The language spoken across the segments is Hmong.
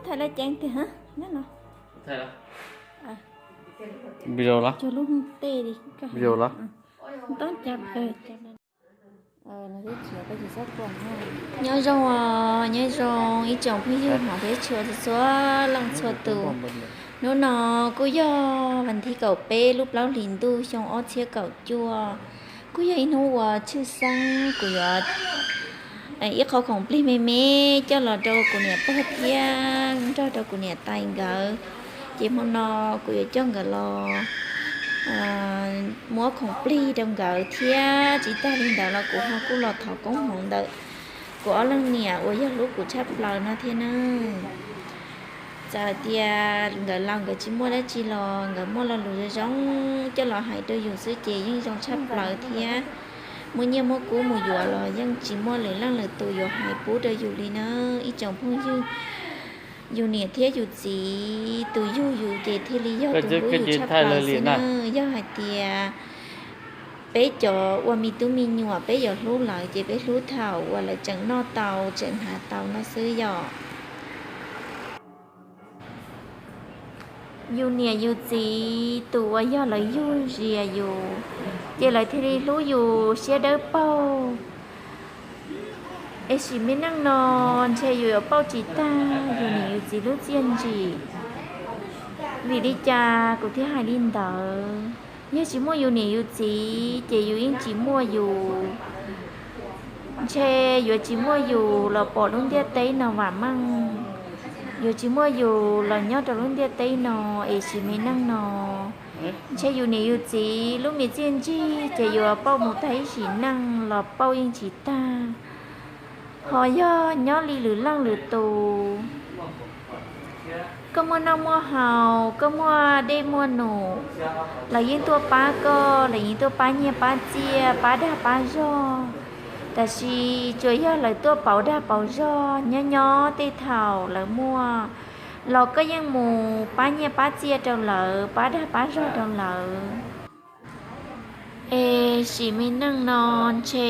Thaij laj ceeb tiag nyob no. Video los? Cog lub tej li. Video los? Toob cas. Nyob zoo, nyob zoo ib tsoom phooj ywg hmov thiab tshua txhua leej txhua tus. Hnub no kuj yog vas thib kaum peb lub plaub hlis ntuj xyoo ob txhiab kaum cuaj, kuj yog ib hnub uas tshwj xeeb. Kuv yuav ib qho khoom plig me me coj los rau kuv niam pog thiab nrog rau kuv niam tais nkawd. Ces hmo no kuv yuav coj nkawd los muab khoom plig rau nkawd thiab tsis tag li ntawd los kuv ho kuj los thov koob hmoov ntawm kuv ob leeg niam uas yog hlub kuv tshaj plaws no thiab na. Txawm hais tias nkawd laus nkawd tsis muaj dab tsi los nkawd muaj lo lus zoo zoo coj los hais rau yus xwb ces yeej zoo tshaj plaws thiab. Muaj nyiaj muaj kub mus yuav los yeej tsis muaj lwm leej lwm tus yuav hais pub rau yus li na ib tsoom phooj ywg. Yus niam thiab yus txiv tus yug yus ces thiaj li yog tus hlub yus tshaj plaws xwb na. Yog hais tias peb cov ua me tub me nyuam peb yuav hlub lawv ces peb hlub thaum uas lawv tseem noj tau tseem hnav tau no xwb yom. Yus niam yus txiv tus uas yog lawv yug zias yus ces lawv thiaj li hlub yus siab dawb paug. Es sim me neej no ntshe yus yuav pauj tsis tag yus niam yus txiv lub txiaj ntsim. Vim li cas kuv thiaj hais li ntawd? Yog tsis muaj yus niam yus txiv ces yus yeej tsis muaj yus. Ntshe yuav tsis muaj yus los pom lub ntiaj teb no vam meej. Yuav tsis muaj yus los nyob rau lub ntiaj teb no es sim me neej no ntshe yus niam yus txiv lub me txiaj ntsig ces yuav pauj mus tag ib sim neej los pauj yeej tsis tag. Ho yog nyob li lwm leej lwm tus, koj muaj noj muaj haus, koj muaj dej muaj num, lawv yeej tuaj pab koj, lawv yeej tuaj pab nyiaj pab txiaj, pab dag pab zog. Tab sis tsuas yog lawv tuaj pauv dag pauv zog nyob nyob tej thaum lawv muaj los koj yeej mus pab nyiaj pab txiaj rau lawv, pab dag pab zog rau lawv. Es sim me neej no ntshe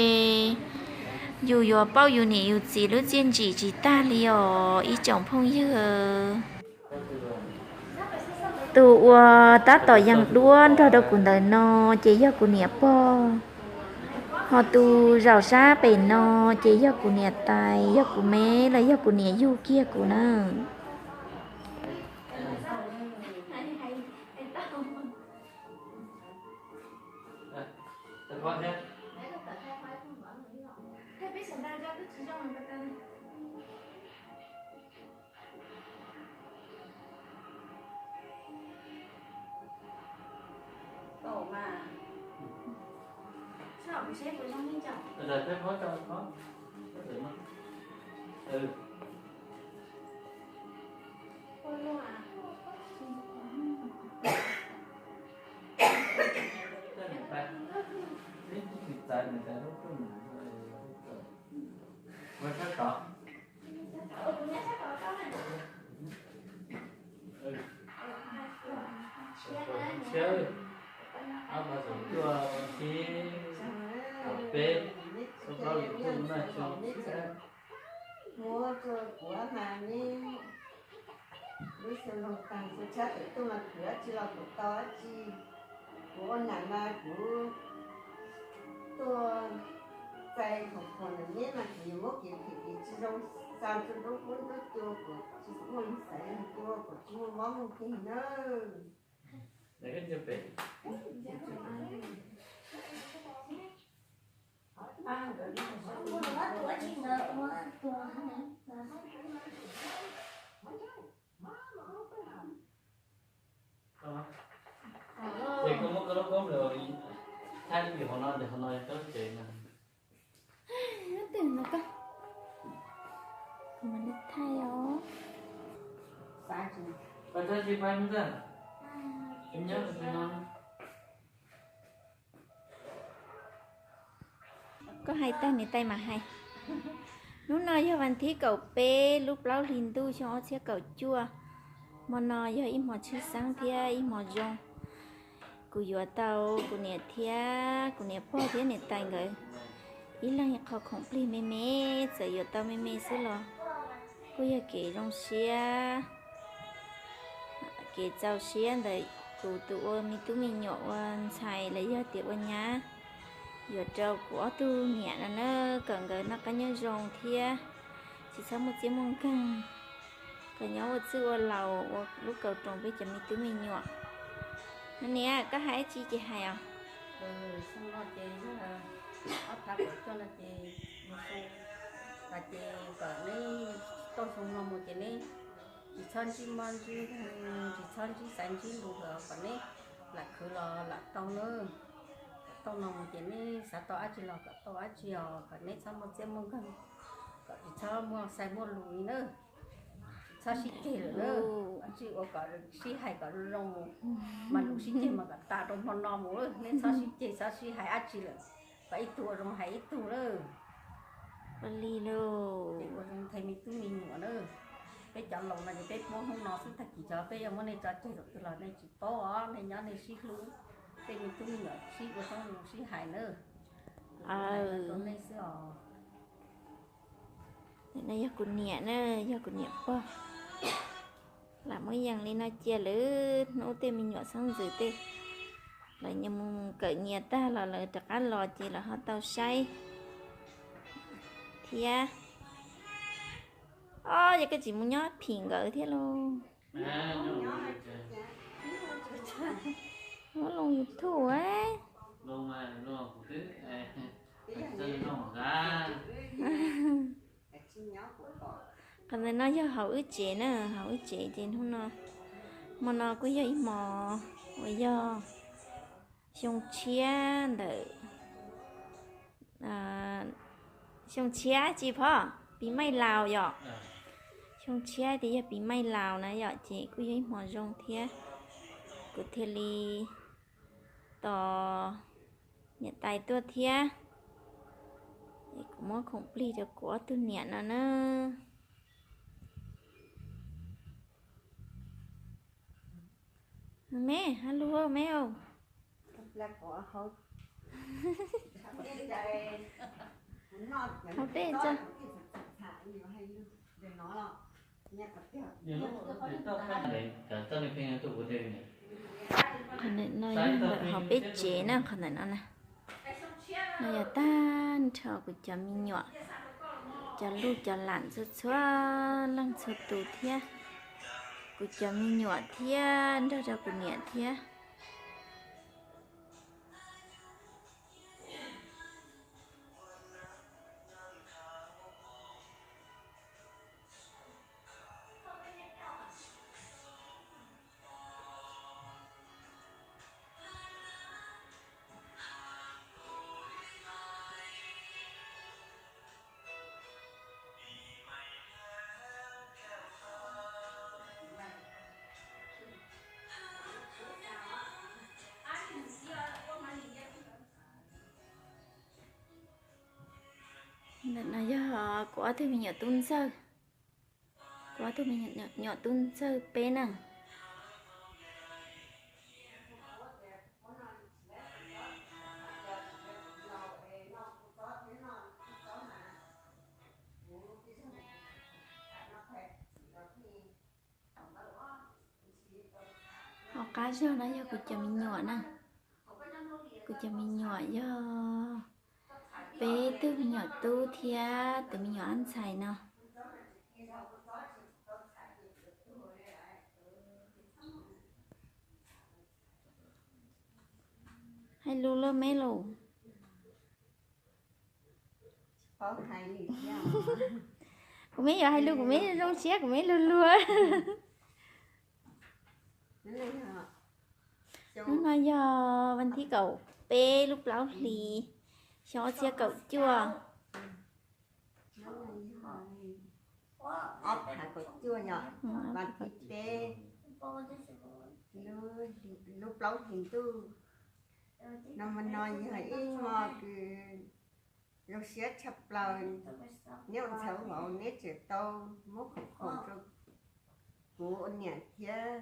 yus yuav pauj yus niam yus txiv lub txiaj ntsim tsis tag li os ib tsoom phooj ywg. Tus uas tab tom yees duab nrog rau kuv ntawm no ces yog kuv niam pog, ho tus zaum sab pem no ces yog kuv niam tais, yog kuv me los yog kuv niam yug kiag kuv na. Tshiab, ob phav kaum cuaj, xyoo peb, lub plaub hlis ntuj noj xyoo. Muab rau kuv mas ne, lub xyoo loog tag xyoo tshiab tawm tuaj mas kuv dab tsi los kuv tau dab tsi. Kuv ua nam mas kuv tuaj txais khoom khuam ntawm neb mas kuv yuav muab kev phem kev tsis zoo xa rau nruab qub nruab cua, kuv tsis muaj ib xaiv cua, kuv tsis muaj mob muaj nkeeg nawb. Ces koj muab koj lub koob lawm, thaij lub pim hauv no, hauv no koj tsev no. Twg no koj, kuv mam li thaij os. Koj tsis pab ntag, nyob no. Koj hais tag niam tais mas hais. Hnub no yog vas thib kaum peb lub plaub hlis ntuj xyoo ob txhiab kaum cuaj. Hmo no yog ib hmo tshwj xeeb thiab ib hmo zoo. Kuv yuav tau kuv niam thiab kuv niam pog thiab niam tais nkawd ib leeg ib qho khoom plig me me, txawm yuav tau me me xwb los Kuj yog kev zoo siab, kev txaus siab ntawm kuv tus ua me tub me nyuam ua ntxhais los yog tias ua nyab, yuav rau kuv ob tug niam no na, kom nkawd noj qab nyob zoo thiab tsis txhob muaj txiab muaj nkeeg, kom nyob ua txwj ua laus ua lub kaus roos peb cov me tub me nyuam. No niam, koj hais dab tsi ces hais os. Xyoo no ces yog ob phav kaum cuaj no ces mus xyoo, ces kom neb tau xyoo no mus ces neb tsis txhob ntsib mob ntsib nkeeg, tsis txhob ntsib xaiv ntsib lus, kom neb lam khwv los lam tau na. Kom tau no mus ces neb xav tau dab tsi los kom tau dab tsi os, kom neb txhob muaj txiab muaj nkeeg, kom tsis txhob muaj xaiv muaj lus li na. Txhob sib ceg lawm na, tsis ua kom sib hais kom zoo mus, mas lus sib ceg mas kom tas rau hmo no mus, neb txhob sib ceg txhob sib hais dab tsi lawm, kom ib tug ua zoo hais ib tug lawm. Ua li lauj. Ua zoo nthe me tub me nyuam na. Peb cov laus no ces peb paub hnub no xwb, tag kis cov peb yuav muab nej tso tseg thaum twg los nej tsis paub os, nej nyob nej sib hlub, tej me tub me nyuam sib ua zoo sib hais na. Rau nej xwb os. No yog kuv niam na, yog kuv niam pog. Lam muab yees li no cia lawm, hnub tej me nyuam xeeb ntxwv tej, lawv mus kawm nyias tag los lawv rov qab los ces lawv ho tau saib thiab. Os, yog koj tsis mus nyob phim nkawd thiab lauj. Muab loo YouTube. Qhov ntawm no yog hauv wb tsev na, hauv wb tsev ces hnub no, hmo no kuj yog ib hmo uas yog xyoo tshiab ntawm, xyoo tshiab tsis phom pis maij laus yom. Xyoo tshiab ces yog pis maij laus na yom, ces kuj yog ib hmo zoo thiab. Kuv thiaj li tos niam tais tuaj thiab, es kuv muab khoom plig rau kuv ob tug niam no na. Me, hab lug me. Hauv dej tso. Qhov ntawm no yog ntawm hauv peb tsev na, qhov ntawm no na. No yog tag nrho kuv cov me nyuam, cov luj cov lam txhua txhua leej txhua tus thiab, kuv cov me nyuam thiab nrog rau kuv niam thiab. Ntawm no yog kuv ob tug me nyuam tub ntxawg, kuv ob tug me nyuam tub ntxawg peb na. Hauv qab zog no yog kuv cov me nyuam na. Kuv cov me nyuam yog peb tug me nyuam tub thiab tus me nyuam ab ntxhais no. Hais lus lauj me lauj. Kuv me yuav hais lus kuv me zoo siab kuv me lug luag. Hnub no yog vas thib kaum peb lub plaub hlis xyoo ob txhiab kaum cuaj. Ob phav kaum cuaj yom, vas thib peb lub plaub hlis ntuj. No mas no yog ib hmo kws zoo siab tshaj plaws. Neb ua ntxhais ua vauv neb tseem tau muab khoom khoom rau kuv ua niam thiab,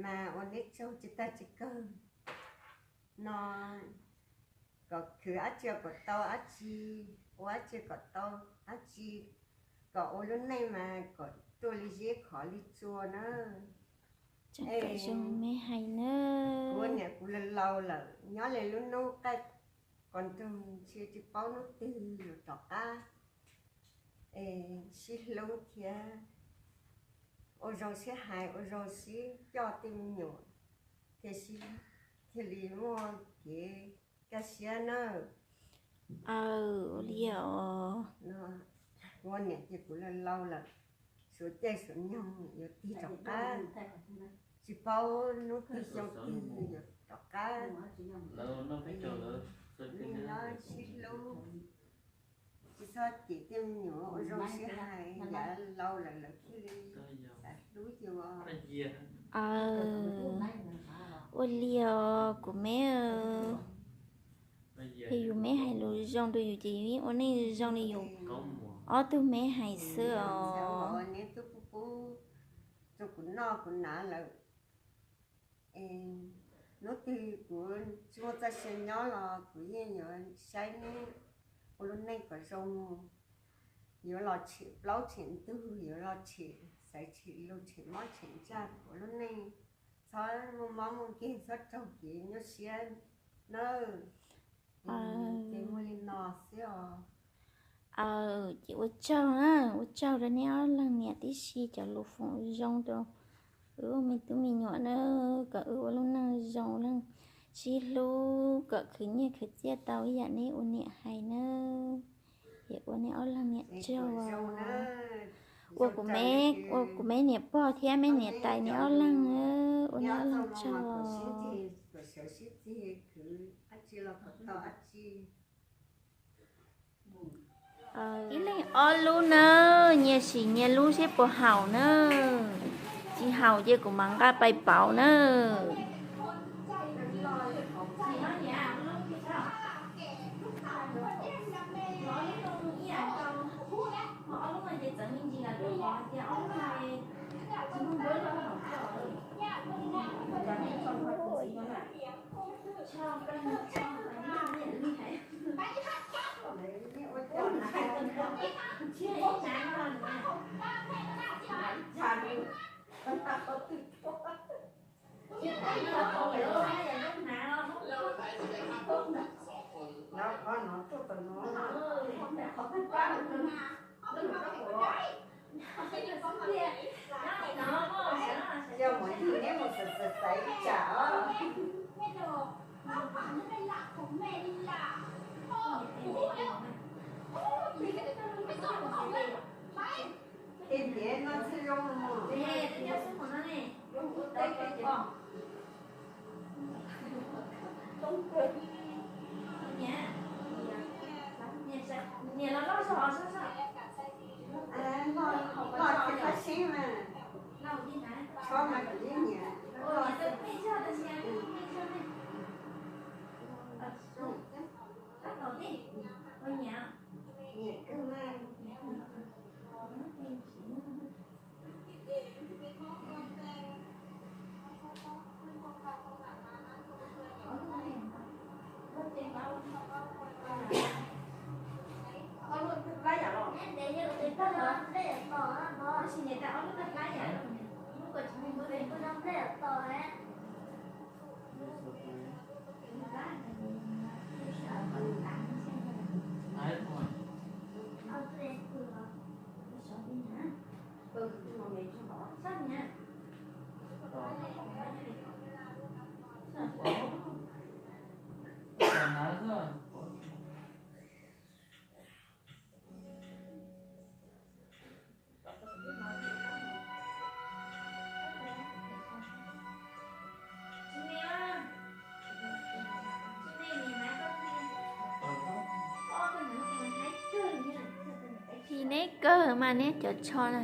mas ua neb tsaug tsis tag tsis kawg. No kom khwv dab tsi kom tau dab tsi, ua dab tsi kom tau dab tsi, kom ua lub neej mas kom tuaj li zeb khov li tsua na. Tseem zoo me hais na. Kuv niam kuv laus laus lawm, nyob li lub hnub qaij qos ntuj ntshe tsis paub hnub twg yuav rov qab es sib hlub thiab ua zoo sib hais, ua zoo sib coj tej me nyuam thiaj li muaj kev kaj siab na. Aw, ua li os. Kuv niam ces kuv laus laus lawm, suav caij suav nyoog yuav tig rov qab, tsis paub hnub twg xyoo twg yuav rov qab. Sib hlub, tsis txhob cem tej me nyuam, ua zoo sib hais, yav laus lawm lawv thiaj li xav hlub yus. Ua li os kuv me. Yog yus me hais lus zoo rau yus ces yus yeej ua neej zoo li yus ob tug me hais xwb os. Rau kuv noj kuv hnav lawm, hnub twg kuv tsis muaj txoj sia nyob los kuv yeej yuav saib neb ua lub neej kom zoo mus. Yuav los tshem plaub tshem ntug, yuav los tshem xaiv tshem lus tshem mob tshem ntsaj, ua lub neej txhob muaj mob muaj nkeeg, txhob raug kev nyuaj siab nawb. Ces muaj li no xwb os. Aw, ces ua tsaug na, ua tsaug rau neb ob leeg niam tib si cov lus foom zoo rau wb ua me tub me nyuam na, kom wb ua lub neej zoo, ua neej sib hlub, kom khwv nyiaj khwv txiaj tau ib yam neb ua niam hais na. Ces ua neb ob leeg niam tsaug. Ua kuv me, ua kuv me niam pog thiab me niam tais neb ob leeg, ua neb ob leeg tsaug. Ib leeg ob lub na, nyias sim nyias lub seb puas haum na. Tsis haum ces kuv mam nqa pais pauv na. Yog mus ntxig neb mus xav xav xaiv ib tsam os. Tej ntiav no txhij zoo mus. Noj tsis qab sib mas, tshob mas kuv yeej nyiam, nyiam kawg mas. Phim neb kawg mas neb cov tsho na.